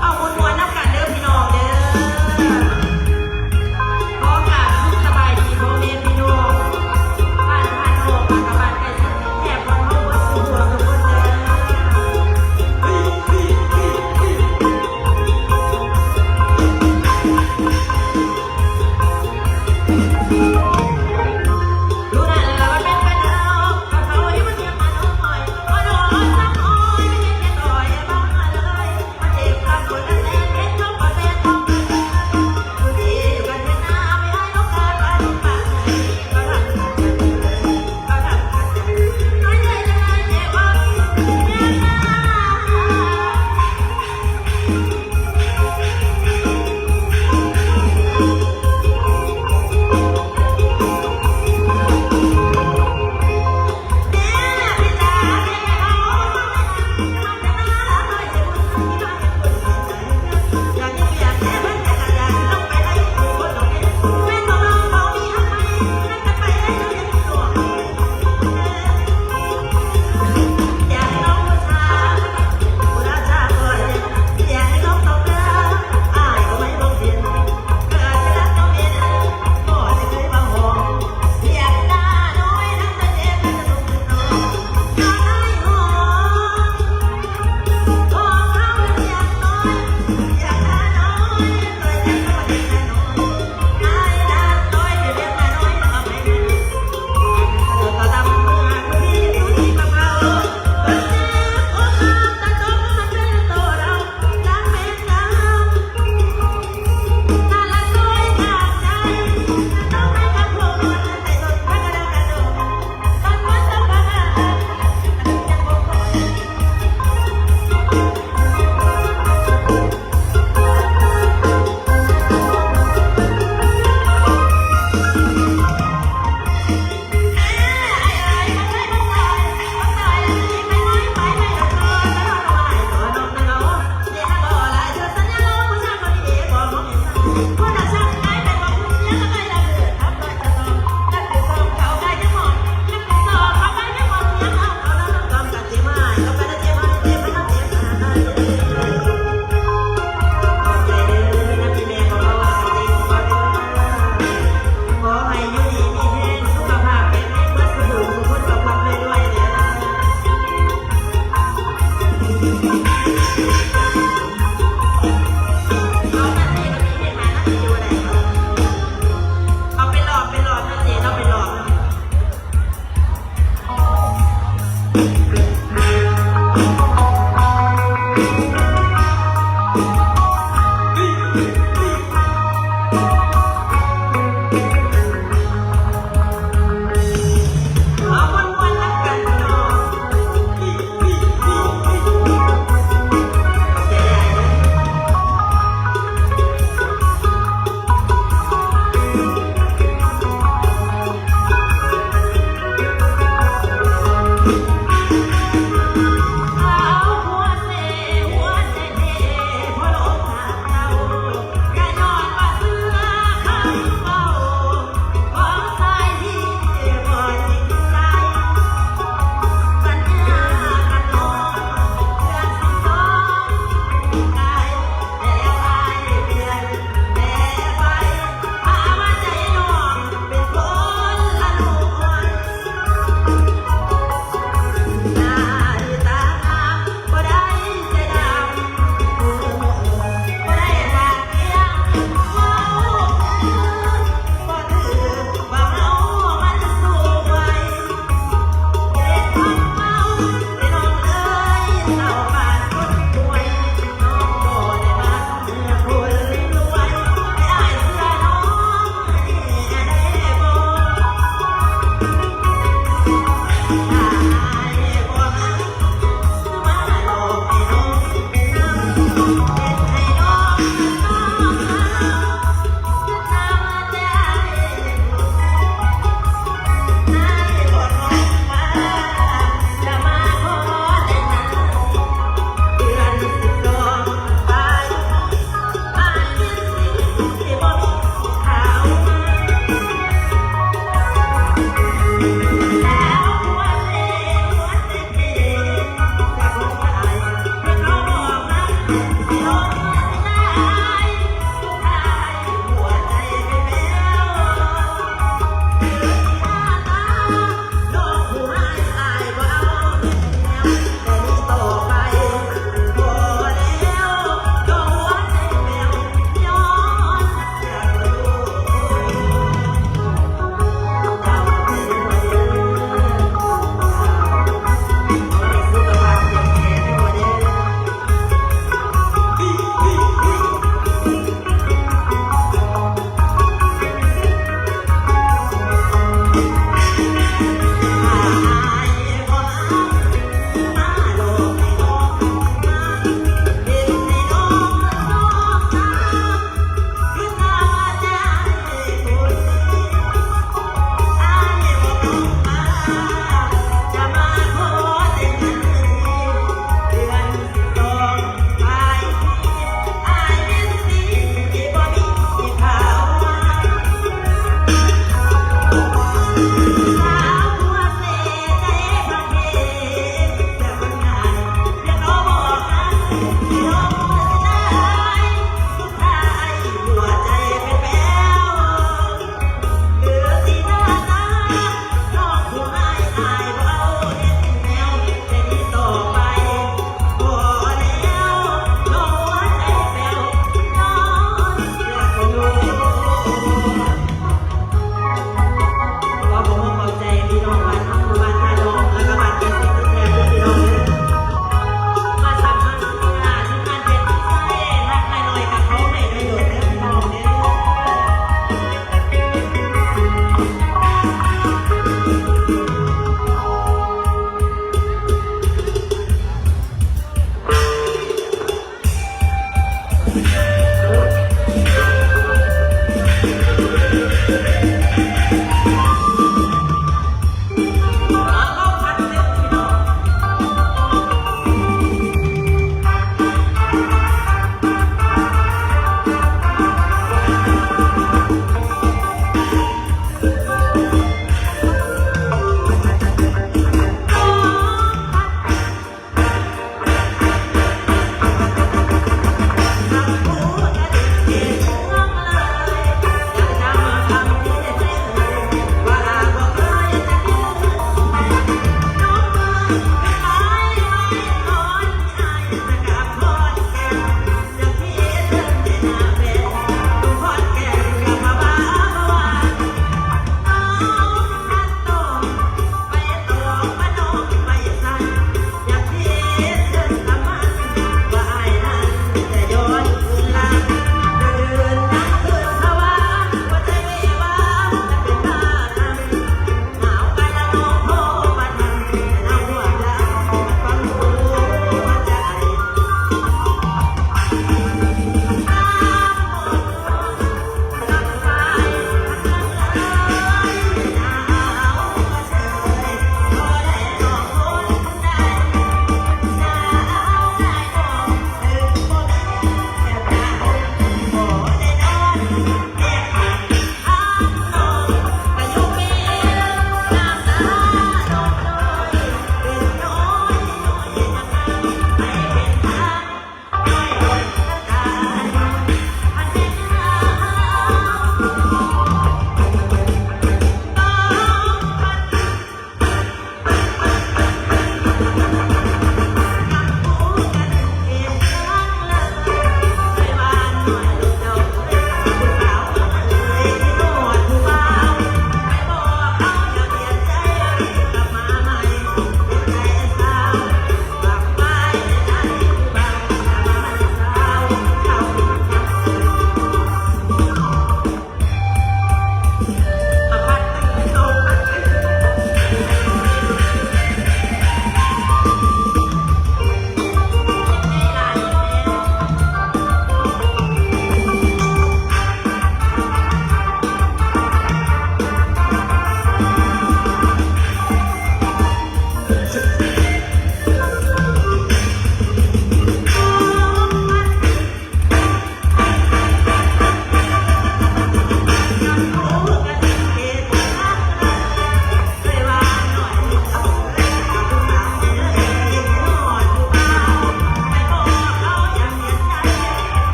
ເອົາມ່ວນໆນຳກັນເດີພີ່ນ້ອງເດີ. ຂໍກາບສະບາຍດີພໍ່ແມ່ພີ່ນ້ອງ ບ້ານພານອອກ ແລະກະບ້ານໃກ້ເຄຍ ແຖບບ່ອນເຮົາເບິດສູ່ຜູ້ສູ່ຄົນເດີ.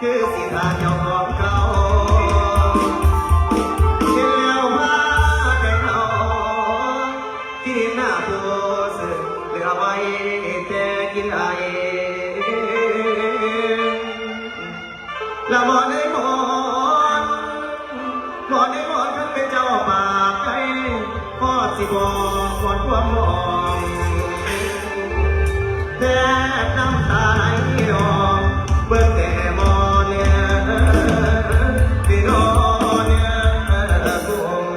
ຄືສິທ່າເຈົ້າຂອງເກົ່າ ເຫັນແລ້ວພາໃຈເຮົາ ທີ່ໜ້າຜູ້ເຊິ່ງເຫຼືອໄວ້ແຕ່ກິນໄອ ລະໝໍໃນໝອນ ໝໍໃນໝອນ ຄັນເປັນເຈົ້າປາກໄກ່ ພໍຊິບອກໝົດຄວາມໝອງ ແທບນ້ຳຕາໄຫຼນອງ ເບິ່ງແຕ່ໝໍເໜືອ ທີ່ນອນເໜືອກຸມ.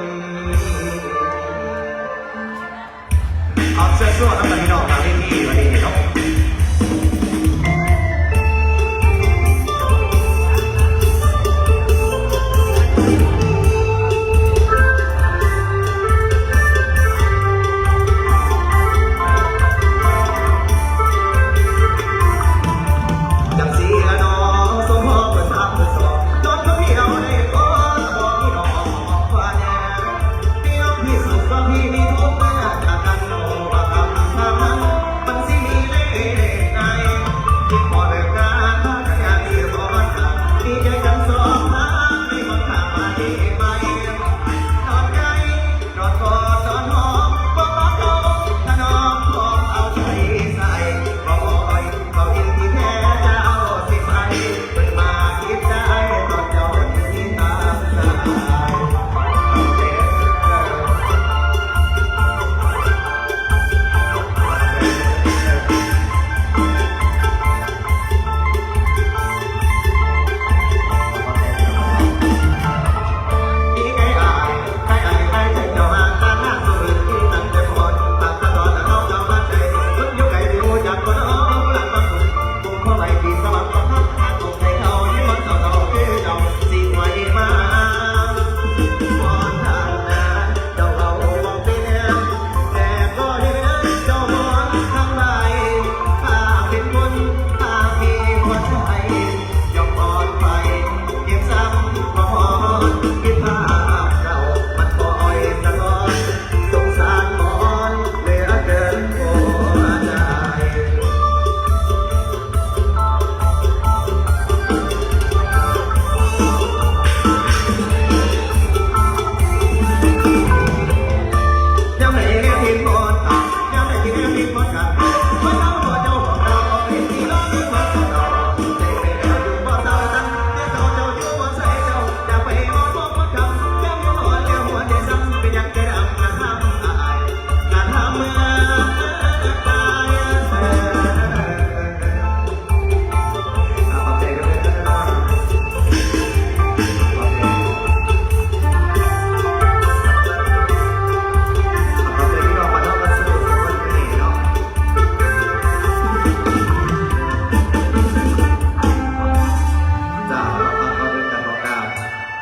ເອົາ ເຊີນຊວນນຳກັນພີ່ນ້ອງ ໜ້າເວທີວັນນີ້ເນາະ.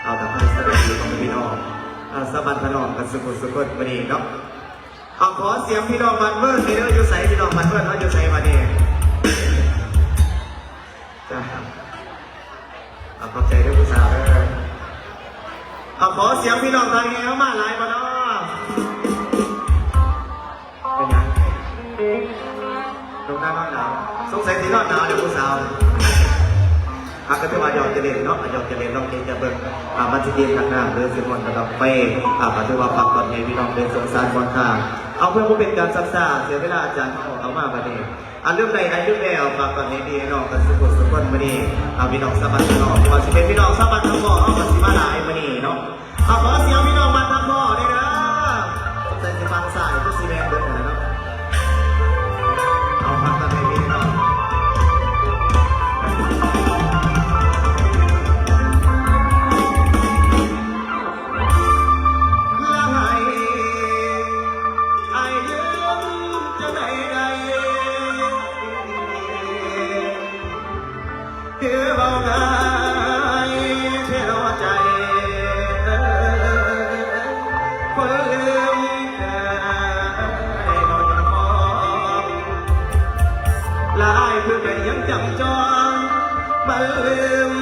ເອົາ ກະຂໍສະບາຍດີພໍ່ແມ່ພີ່ນ້ອງ ອາ ສະບັດພະນ້ອງກັນສຸກຄົນສຸກຄົນມື້ນີ້ເນາະ. ເອົາ ຂໍສຽງພີ່ນ້ອງບ້ານເວີນແດ່ເດີ ຢູ່ໃສ ພີ່ນ້ອງບ້ານເວີນເຮົາຢູ່ໃສບັດນີ້? ຈ້າ ເອົາ ຂອບໃຈເດີຜູ້ສາວເດີ. ເອົາ ຂໍສຽງພີ່ນ້ອງທ່ານແຮ່ເຮົາມາຫຼາຍບໍ່ເນາະ? ເປັນຫຍັງ? ລົງນານອນໜາວ ສົງໄສຊິນອນໜາວແຫຼະຜູ້ສາວ. ອ່ະ ກໍຖືວ່າຫຍອກຈະຫຼິ້ນເນາະ ອ່ະ ຫຍອກຈະຫຼິ້ນ ລອງເກັບຈະເບິ່ງ ອ່າ ມັນຊິເຢັນຄັກນ້ຳ ຫຼືຊິຮ້ອນກະດອກໄຟ. ອ່າ ກໍຖືວ່າຝາກຕອນໃຫ້ພີ່ນ້ອງເດີ ສົງສານບ່ອນຂ້າ. ເອົາ ເພື່ອບໍ່ເປັນການຊັກຊ້າເສຍເວລາ ອາຈານເຮົາເອົາມາບັດນີ້ ອ່າ ລືມໄດ້ອ້າຍລືມແລ້ວ ຝາກຕອນໃຫ້ພີ່ນ້ອງກັນສຸກຄົນສຸກຄົນມື້ນີ້. ອ່າ ພີ່ນ້ອງຊາວບ້ານເຮົາ ບໍ່ວ່າຊິເປັນພີ່ນ້ອງຊາວບ້ານທາງເກາະເຮົາ ກໍຊິມາຫຼາຍມື້ນີ້ເນາະ. ເອົາ ຂໍສຽງພີ່ນ້ອງບ້ານທາງເກາະແດ່ເດີ. ສົງໄສຊິຝັ່ງຊ້າຍ ຄືຊິແມ່ນເບິດຫັ້ນແຫຼະເນາະ. ເອົາ ຝາກຕອນໃຫ້ພີ່ນ້ອງ. ລະໃຫ້ອ້າຍລືມຈັ່ງໃດໄດ້ ຄືເວົ້າງ່າຍແທ້ເນາະໃຈ ຄົນລືມໄດ້ບໍ່ຍອມ ລະອ້າຍຜູ້ໃດຍັງຈຳຈອງ ມັນລືມ